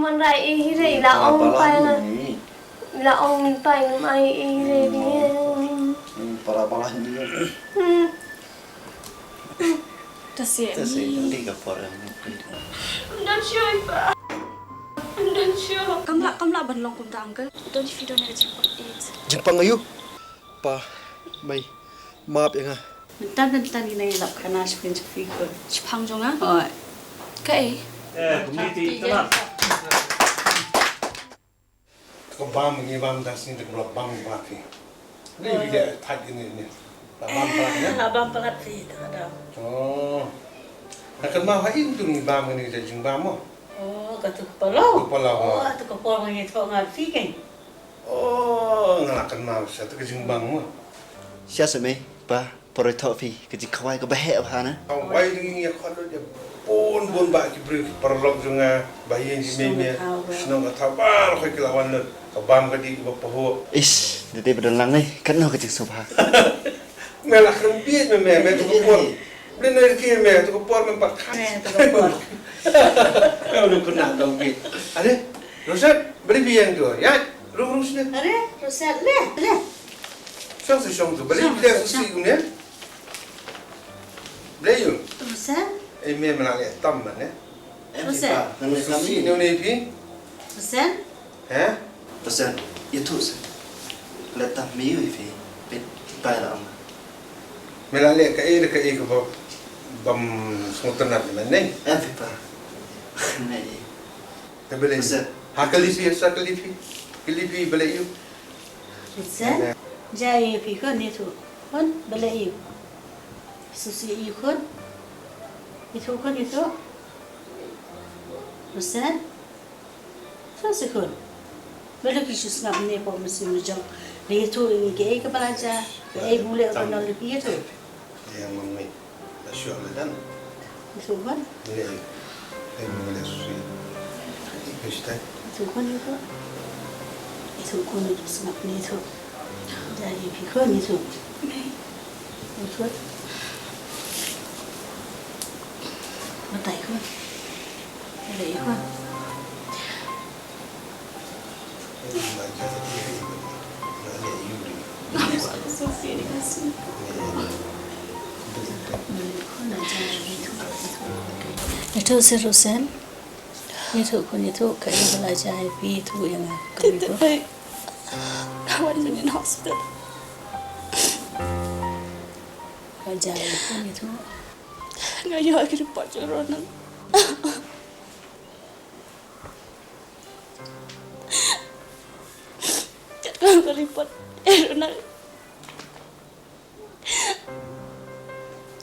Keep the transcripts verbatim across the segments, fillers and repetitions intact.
Wan rai i hi re, i la ong pai la. I la ong min pai ngam ai i hi re ni. Para balah ni. Hmm. Ta si. Ta si, nanti ka por. I'm not sure, Ipa. I'm not sure. Kam lah, kam lah ban long kumta, uncle. Don't you feel don't have a jingpang it? Jingpang ayu? Pa, mei, map ïa nga. Mynta mynta ngi nang ïalap khana shipang jong phi ko. Shipang jong nga? Oi. Kaei? Eh, kumne te, tamam. Ka bam ngi bam da sni da ka bam palat phi. Ni video thait ini ni. La bam palat ni. La bam palat phi ta da. Oh. Na kan ma ha in tu ngi bam ni da jingbam mo. Oh, ka tu ka palaw. Tu palaw. Oh, tu ka palaw ngi thok ngat phi kan. Oh, nga la kynmaw sha ta ka jingbang mo. Sha sha mei, pa, por ïa thoh phi ka jingkhawai kaba heh bha na. Khawai ngi ïa khot ïa bun bun ba ki briew ki paralok jong nga ba ïeng ki mei mei. Shnong ka thaw baroh ki la wan lut. Ka bam ka dih ba pahuh. Ish, da dei ba don lang ei, katno ka jingsngewbha. Me la kren bieit me me, me tu ka por. Blei na ki me tu ka por me pat khan. Me tu ka por. Me ulu kena dong bieit. Ade, Rosette, beli biang tu. Ya, rung rung sini. Ade, Rosette, le, le. Shong si shong tu, beli biang tu si kumne. Blei yu. Rosette. Eh, me me la le tam man eh. Rosette. Susi ne ne phi. Rosette. He? Rosette, ïathuh seh. Lada me ïohi phi, phi, phi pai la ong. Me la leh kaei da kaei kaba bym sngewtynnat mynne. Em phi pa. Nai. Te balei? Rosette. Ha kylli phi, sa kylli phi. Kylli phi balei ïoh. Rosette. Jai phi khun ïathuh. Khun balei ïoh. Susi ïoh khun. Ïathuh khun ïathuh. Rosette. Sa seh khun. Balei phi shu sngap ne pok mynsiem jong. Lei ïathuh ïa ngi kaei kaba la jia. Kaei ba u leh u ba nong lei phi ïathuh. Ïa ngam ngi. La shu la dan. Ïathuh khun. Lei. Lei ngam ngi la shu. Lei shu tai. Ïathuh khun ïathuh. Ïathuh khun ïathuh sngap ne ïathuh. Jai phi khun ïathuh. Ïathuh. Batai khun. Lei khun. Ïathuh seh Rosette. Ïathuh khun ïathuh kaei ba la jia ïa phi ïathuh ïa nga. Ka wan in hospital. Ka jia ïa khun ïathuh. Nga ïoh ki report jong Ronald. Kat ka report. Eh, Ronald.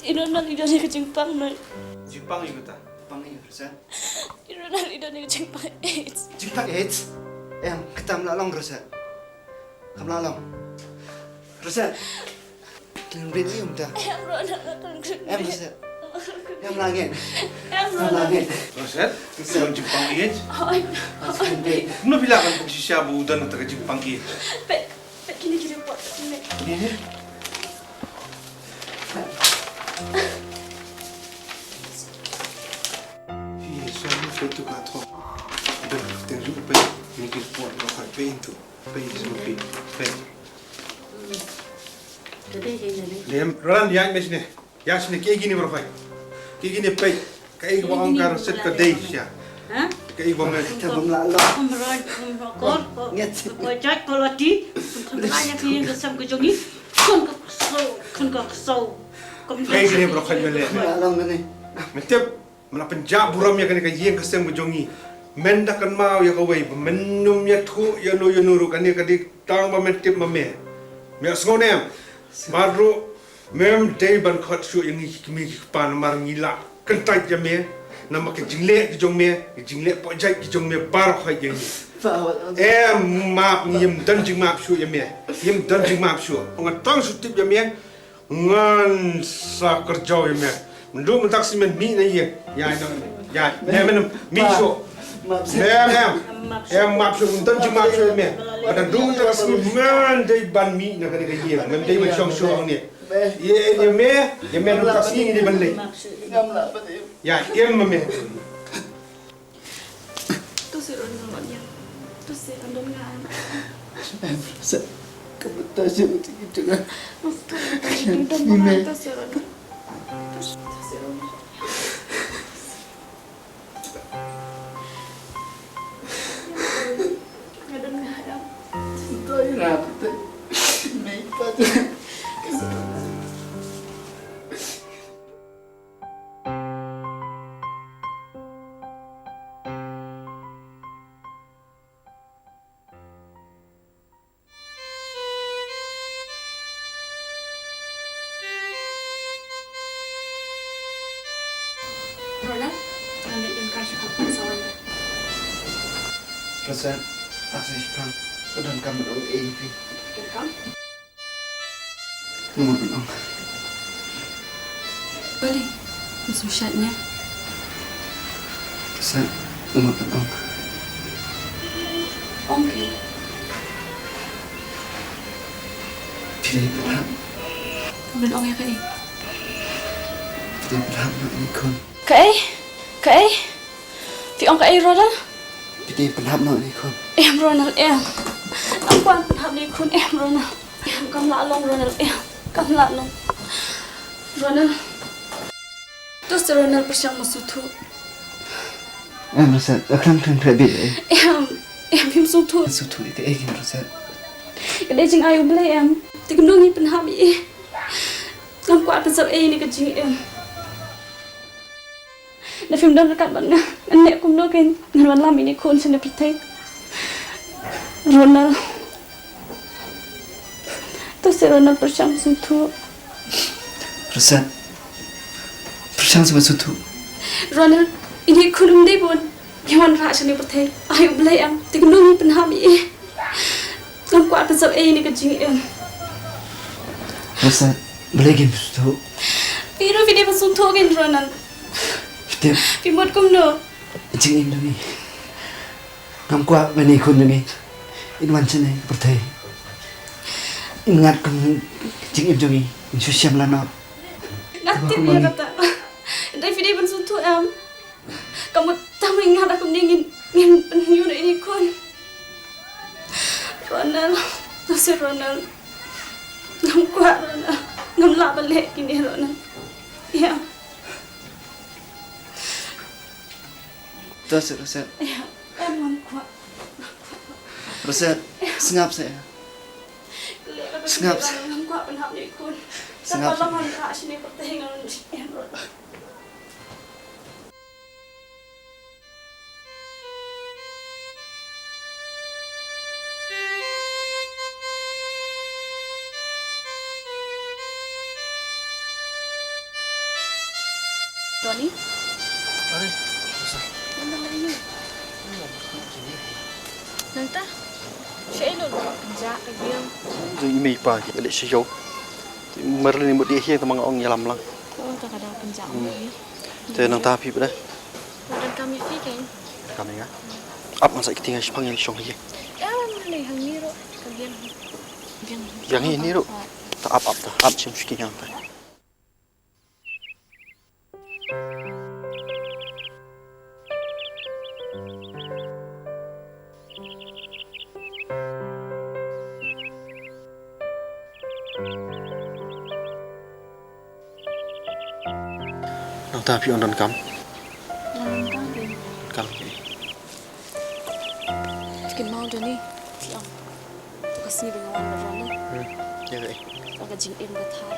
I Ronald i don ïa ka jingpang, Ronald. Jingpang ïa kata. Pang ïa Rosette. I Ronald i don ïa ka jingpang AIDS. Jingpang AIDS? Em, kata kam lah long Rosette. Kam lah long. Rosette. Tang bit ïa um ta. Em Ronald, tang bit. Em Rosette. Em la ngeit. Em Ronald. Em la ngeit. Rosette, Rosette. Don jingpang AIDS. Oi. Kumno phi lah ban pang shisha ba u don kata ka jingpang AIDS? Peit, peit kine ki report kine. Kine ne? Phi sha peit tu ka thok. Don tang ju peit kine ki report ba ka peit tu. Peit, peit, peit. Dem, Ron, ïa me shane. Ïa shane, kiei kine baroh peit. Kiei kine peit. Kaei kaba ong ka Rosette ka dei shisha. Ha? Kaei kaba me. Ka bym lah long. Kum Ron, kum Ron, kor, kor. Nget. Ko jait ko lati. Kum la ïa ki ïing ka sem ka jong ngi. Khun ka ksew, khun ka ksew. Kaei kine baroh peit me leh. Lah long kane. Me tip. Men la pynjah burom ïa kane ka ïing ka sem ka jong ngi. Men da kynmaw ïa kawei ba men ym ïathuh ïa no ïa no ruh, kane ka dei tang ba men tip ma me. Me sngew ne em? Bad ruh mem dei ban khot shuh ïa ngi ki kmie ki kpa namar ngi la kyntait ïa me. Namar ka jingleh ka jong me, ka jingleh pok jait ka jong me baroh khoit ïa ngi. Em map, ngim don jingmap shuh ïa me. Ngim don jingmap shuh. Nga tang shu tip ïa me. Ngan sa kyrjaw ïa me. Mynta mynta ka sngi men mih na ïing. Ïa, ïa, ïa, me men mih shuh. Me, me, em map shuh, mynta jingmap shuh ïa me. Mynta mynta ka sngi men dei ban mih na kane ka ïing. Men dei ban shong shuh hangne. Ïa, ïa me, ïa me mynta ka sngi ngi dei ban leit. Ïa, em me. Sa, ka bynta sa ka jingim jong nga. Ni me. Roland, ngan leit don kai shaphang pynsawan. Rosen, ak sa shaphang, ka donkam ban ong ei ïa phi. Donkam? Nga mut ban ong. Balei? Nga sngewsih ïa. Rosen, nga mut ban ong. Ong ki. Phi dei pynhap. Ban ong ïa kaei? Phi dei pynhap noh ïa i khun. Kaei? Kaei? Phi ong kaei, Ronald? Phi dei pynhap noh ïa i khun. Em, Ronald, em. Ngam kwah pynhap noh ïa i khun, em, Ronald. Em, kam lah long, Ronald, em. Kam lah long. Ronald. To sa Ronald pyrshang ban sngewthuh. Em, Rosen, ka khlem khlem khlem bit, eh. Em, em, phim sngewthuh. Sngewthuh ïa kaei, Rosen? Ka dei jingai U Blei, em. Te kumno ngin pynhap ïa i? Ngam kwah pynsaw ei ne ka jingim. Lada phim don ryngkat bad nga, ngan leh kumno kein, ngan wanlam ïa i khun sha kane ka pyrthei. Ronald. To sa Ronald pyrshang sngewthuh. Rosen. Pyrshang sa ban sngewthuh. Ronald, ine i khun um dei ban ïa wanrah sha kane ka pyrthei. Ai U Blei em, te kumno ngin pynhap ïa i? Ngam kwah pynsaw ei ne ka jingim. Rosen, balei kim sngewthuh? Phi ruh phi dei ban sngewthuh kein Ronald. Phi tip. Phi mut kumno? Jingim jong ngi. Ngam kwah ba ine i khun jong ngi in wan shane ka pyrthei in ngat kum jingim jong ngi, in shu shem lanot. Nga tip ïa kata. Dei phi dei ban sngewthuh em. Ka mut tang ba ngi ngat kumne ngin, ngin pynïoh ïa ine i khun. Ronald, to sa Ronald. Ngam kwah Ronald. Ngam lah ban leh kine Ronald. Ïa. To sa Rosen. Ïa. Em, ngam kwah. Rosen, sngap sa ïa. Sngap sa. Ngam kwah pynhap ïa i khun. Sngap sa. Sa ka long han ka shini pyrthei ngan ïa. Donny? Are, sa. Nangta, shaei lut ba pynjah ka biang? Jong i mei i pa ki leit sha ïew. Te Marlene mut dei hi te ma nga ong ïalam lang. Oh, ta ka daw pynjah. Hmm. Te nangta phi pat de? Ngan kam ïa phi kein. Kam ïa nga. Ap ngan sa kti nga shipang ïa shong hi. Ïa ma lei hangne ruh ka biang hi. Biang hi. Biang hi hangne ruh. Ta ap ap ta ap shim shiki ngan ta. Nangta phi ong donkam? Donkam phi. Donkam phi. Phi kynmaw da ni, phi ong. Ka sngi ba nga wan na Ronald. Hmm. Ïa kaei? Ka jingim ba thar.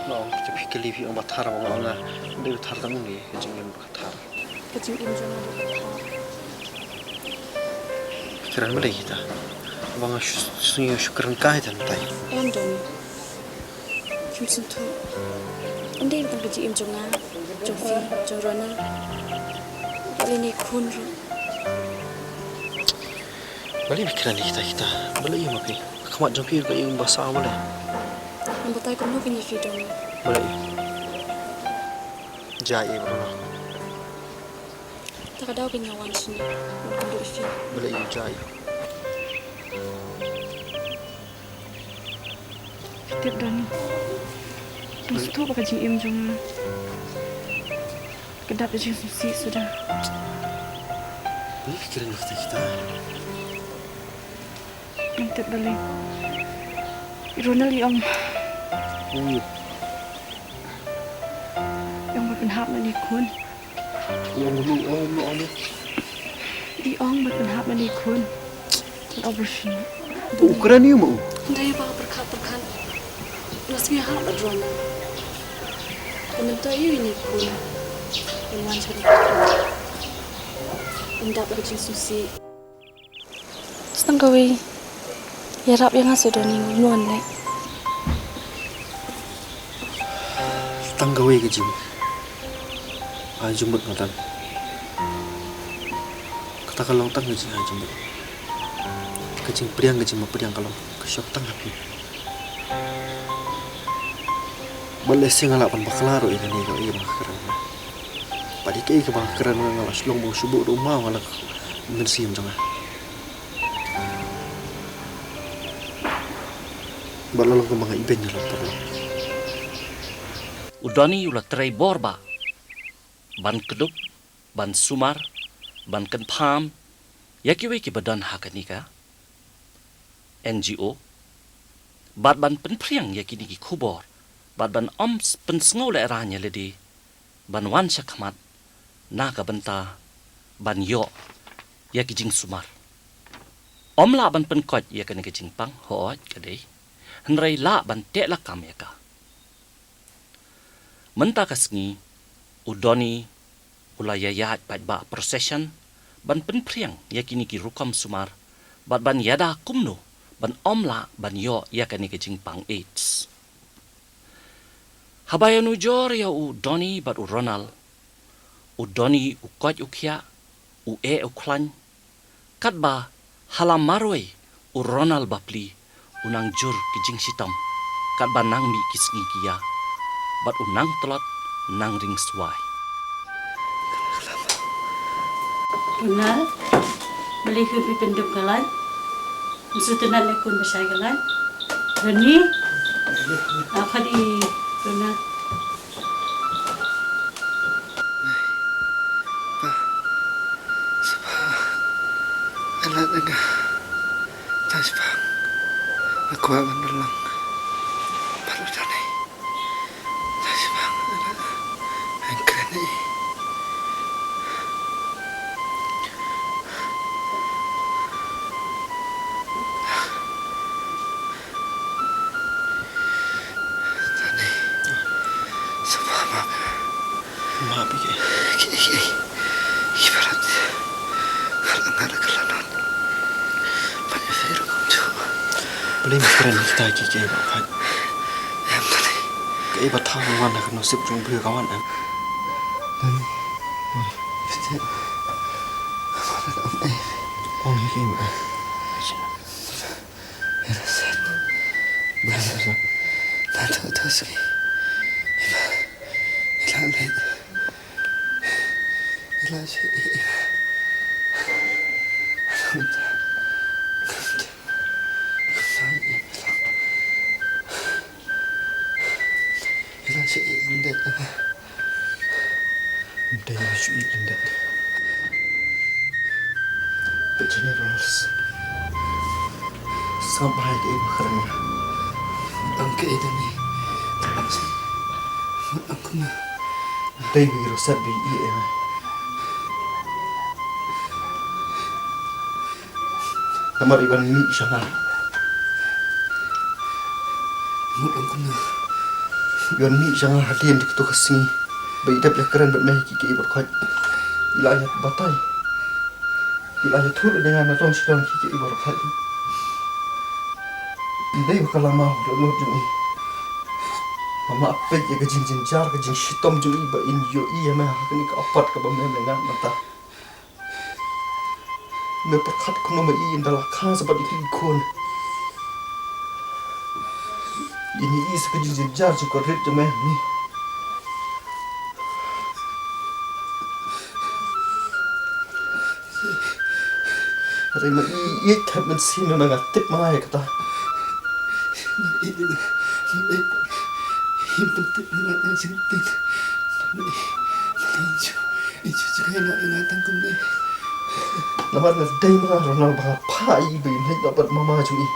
Nga ong, phi kylli phi ong ba thar ba nga ong nga. Dei ba thar tang ne ka jingim ba thar. Ka jingim jong nga ba thar. Kren balei kita? Ba nga shu, shu, shu kren kai tang tai. Em Donny. Phim sngewthuh. Ym dei tang ka jingim jong nga, jong phi, jong Ronald. Balei ne khun ruh. Balei phi kren ïa kita kita? Balei ïa ma phi? Ka khmat jong phi ruh ka ïa um ba saw balei? Ngam batai kumno phin ïa phi Donny. Balei? Jia ïa ba Ronald. Ta ka daw ba nga wan shane. Ngan kynduh ïa phi. Balei ïa jia ïa? Phi tip Donny. Phi sngewthuh ba ka jingim jong nga ka dap da jingsngewsih suda. Kren kita kita. Mynta balik. I Ronald i ong. Hmm. I ong ba pynhap na ni khun. I ong ba, ong ba, ong ba. I ong ba pynhap na ni khun. An operation. U kren ïa ma u. Dei ba pyrkhat pyrkhat. Nga sngewhap bad Ronald. Ba mynta ïa ini khun. Yn wan sha. Yn dap ka jingsngewsih. Tang kawei. Ïarap ïa nga seh Donny, ngan leh. Tang kawei ka jing. Ai jingmut nga tang. Kata ka long tang ka jing ai jingmut. Ka jingpdiang ka jingmapdiang ka long ka shong tang ha phi. Ba lehse nga lah ban bakla ruh ïa kane kaei ba nga kren. Bad ïa kaei kaba nga kren nga la shu long ba shu buh da u maw nga la mynsiem jong nga. Bad la long kumba nga ibeiñ ïa la paralok. U Donny u la trei bor ba ban kdup, ban sumar, ban kynpham ïa kiwei kiba don ha kane ka N G O, bad ban pynphriang ïa kine ki khubor, bad ban ym s-, pynsngew lehraiñ ïa lade, ban wan shakhmat na ka bynta ban ïoh ïa ki jingsumar. Ym lah ban pynkoit ïa kane ka jingpang, hooid ka dei, hynrei lah ban teh lakam ïa ka. Mynta ka sngi u Donny u la ïaid paidbah procession ban pynphriang ïa kine ki rukom sumar bad ban ïada kumno ban ym lah ban ïoh ïa kane ka jingpang AIDS. Haba ïanujor ïa u Donny bad u Ronald, u Donny u koit u khiah, u eh u khlaiñ, katba ha la marwei u Ronald bapli u nang jur ki jingshitom, katba nang mih ki sngi ki ïa, bad u nang tlot nang ring swai. Ronald, balei khup phi pyndup ka light? Ngi sngewtynnat ïa khun ba shai ka light. Donny, a khot i Ronald. Pa, sngewbha, alat ïa nga. Tang sngewbha, nga kwah ban ïalang bad u Donny. Tang sngewbha, alat, nga kren ïa i. Tang ne. Sngewbha map. Map ïa ki. Ki, ki, ki baroh. Nga la, nga la kylla noh. Balei me kren kita ki, ki baroh? Em, tang ne. Kaei ba thaw wan na ka nusip jong u briew ka wan em. Tang ne. Ong ïa ki. Ym dei ba shu ïeit lyndet. But Generals, sngap bha ïa kaei ba kren nga. Ym kaei da ni. Ym kumno. Ym dei ba ïa ruh set ba ïeit ïa nga. Namar i ban mih sha nga. Mut ong kumno? I ban mih sha nga hadien kito ka sngi ba i dep ïa kren bad me ki, ki baroh khoit. I la ïa batai. I la ïathuh ïa nga na tong sha tong ki, ki baroh khoit. Ym dei ba ka la maw ka dohnud jong i. Mama peit ïa ka jingjynjar ka jingshitom jong i ba in ïohi ïa me ha kane ka apot kaba me me ngat mynta. Me pyrkhat kumno ma i ynda la kha sa bad ïa ki khun. Ïa i sa ka jingjynjar jong ka rit jong me ni. Hynrei ma i ïeit khap mynsiem ma nga tip ma nga ïa kata. Ïeit, ïeit, ïeit, ïeit, pyntip ma nga jingtip. Ïeit, ïeit, ïeit, ïeit, ïeit, tang kumne. Namar nga dei ma nga Ronald ba nga phah ïa i ba ïeit na bad mama jong i.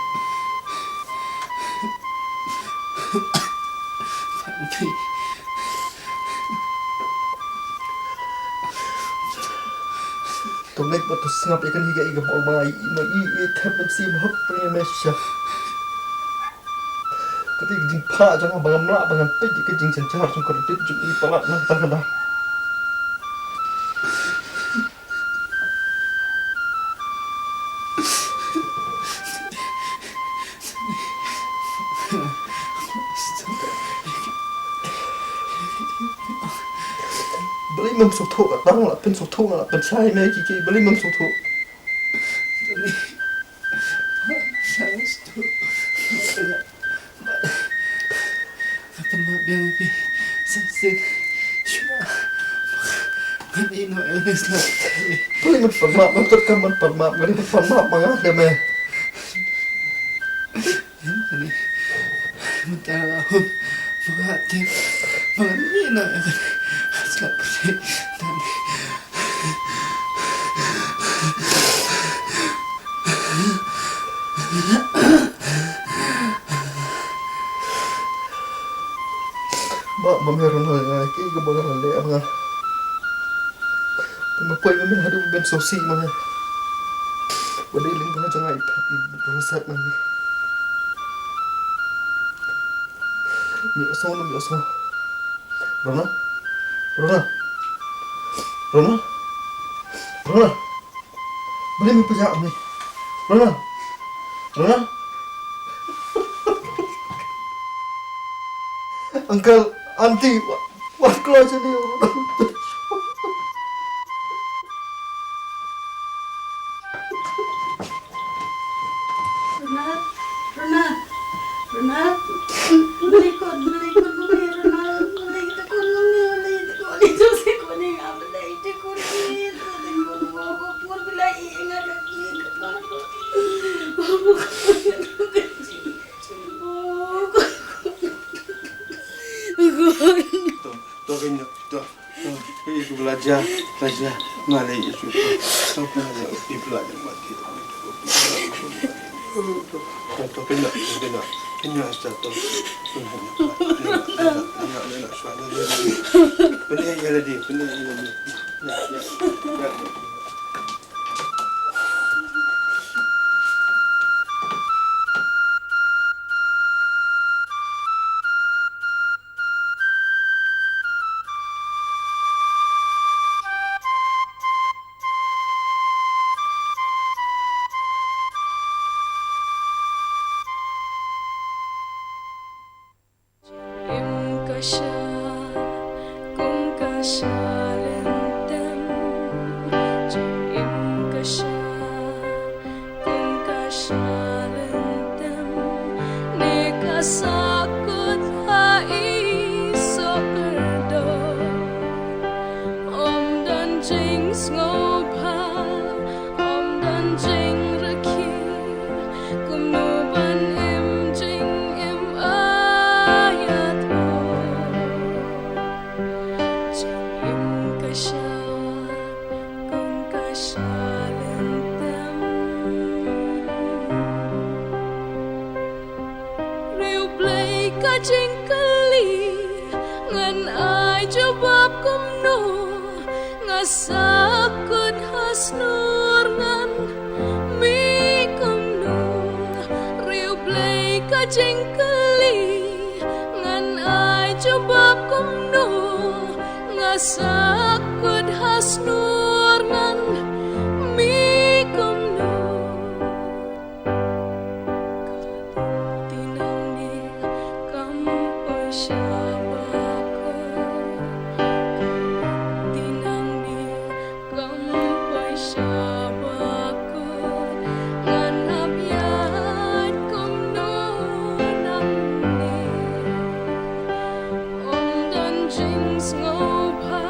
To ngeit bad to sngap ïa kane ka, ïa ka bor ba i ma i i thep ban sim hok pynïa me sha. Kata ka jingphah jong nga ba ngam lah ba ngan peit ïa ka jingjynjar jong ka rit jong i palat na kata ka daw. Balei mem sngewthuh, ka tang la pyn sngewthuh, la pynshai me ki ki, balei mem sngewthuh? Nga pynmap biang ïa phi. Sa shisien shuwa. Ngan ïeh noh ïa une u slap. Phi ngan pynmap, ngan tut kam ban pynmap, ngan pynmap ma nga de me. Mynta la hun ba nga tip ba ngan ïeh noh ïa une u slap pyrthei. Ba, ba me rung ha nga, ki ka ba nga leh ha nga. Ba me poi ba me haduh ban sngewsih ma nga. Ba dei lyngba jong nga i phet i rung sat ma nga. Mi osong, mi osong. Rona? Rona? Rona? Rona? Balei me pynjah me? Rona? Rona? Uncle, auntie, wat, wat kloi shane, Rona. Ronald, Ronald, Ronald. Malei kot, malei kot, malei Ronald, malei te kot, malei, malei te kot, malei Jose kot, malei nga, malei te kot, malei te kot, malei ko por, malei i nga ka ki ka ma ko. To, to, kynjah, to. Ei, ku belajar, belajar. Malei Ïesu. Tau pun aja, ei, belajar mati. Tau, tau, kena, kena. Kena asal tau. Kena, kena, kena, kena, kena, suara dia. Benar ya, dia, benar ya, dia. Ya, ya, ya. Im ka sha, kum ka sha lyntem, jingim ka sha. Kum ka sha lyntem, ne ka sahkut ha i soh kyrdoh. Ym don jingsngewbha, ym don jingrkhie, kumno ban im jingim ïathuh. Jingim ka sha, kum ka sha lyntem. Riewblei ka jingkylli, ngan ai jubab kumno, nga sahkut ha snor ngan mih kumno. Riewblei ka jingkylli, ngan ai jubab kumno, nga sahkut ha snor ngan mih kumno. Ti nangne kam poi sha ba kut. Ti nangne kam poi sha ba kut. Ngan hap ïaid kumno nangne. Ym don jingsngewbha,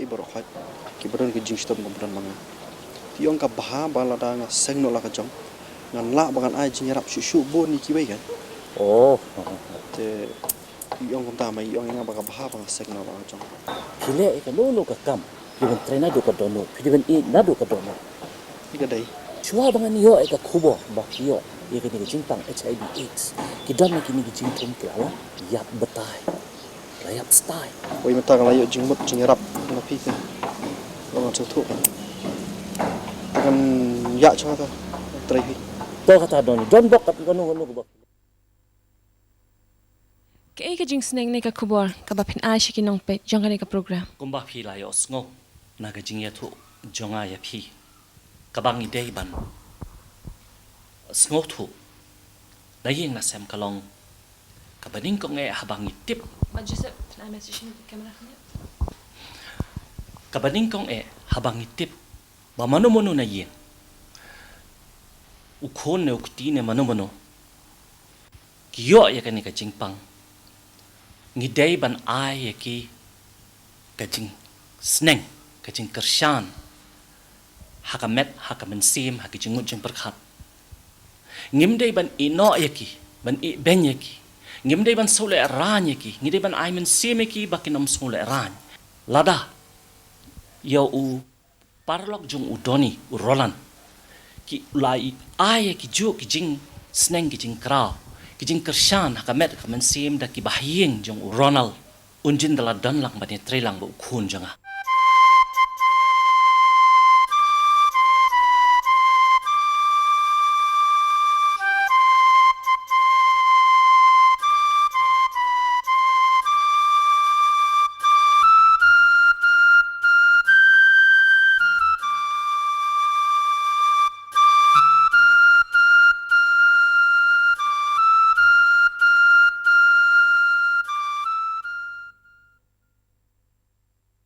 Baroh khoit kiba don ka jingshiteb kumba don ma nga. Te i ong ka bha ba lada nga seng noh la ka jong, ngan lah ba ngan ai jingïarap shuh shuh bun ïa kiwei kan. Oh. Te i ong kumta ma i ong ïa nga ba ka bha ba nga seng noh la ka jong. Phi leh ïa kano kano ka kam, phi dei ban trei naduh ka dohnud, phi dei ban ïeit naduh ka dohnud. Ïa ka dei. Shuwa ba ngan ïoh ïa ka khubor ba phi ïoh ïa kane ka jingpang H I V AIDS, ki don na kine ki jingthung ki la ïap batai, la ïap stai. Wei mynta nga la ïoh jingmut jingïarap na phi te. Ba ngan sngewthuh ka. Te kan ïa chong ta trei phi. To kata don, don bok kat kano kano ka bok. Kaei ka jingsneng ne ka khubor kaba phin ai sha ki nongpeit jong kane ka program? Kumba phi la ïohsngew na ka jingïathuh jong nga ïa phi, kaba ngi dei ban sngewthuh na ïing na sem ka long kaba nyngkong eh haba ngi tip. Ba Joseph, phin ai message na ka camera kane. Kaba nyngkong eh haba ngi tip ba mano mano na ïing, u khun ne u kti ne mano mano, ki ïoh ïa kane ka jingpang, ngi dei ban ai ïa ki ka jingsneng, ka jingkyrshan ha ka met, ha ka mynsiem, ha ka jingmut jingpyrkhat. Ngim dei ban ïehnoh ïa ki, ban ïehbeiñ ïa ki. Ngim dei ban sngewlehraiñ ïa ki, ngi dei ban ai mynsiem ïa ki ba kin ym sngewlehraiñ. Lada ïa u paralok jong u Donny, u Roland, ki la ai ïa ki juh ki jingsneng, ki jingkraw, ki jingkyrshan ha ka met, ka mynsiem da kiba ha ïing jong u Ronald, un jin da la don lang ban ïatreilang bad u khun jong nga.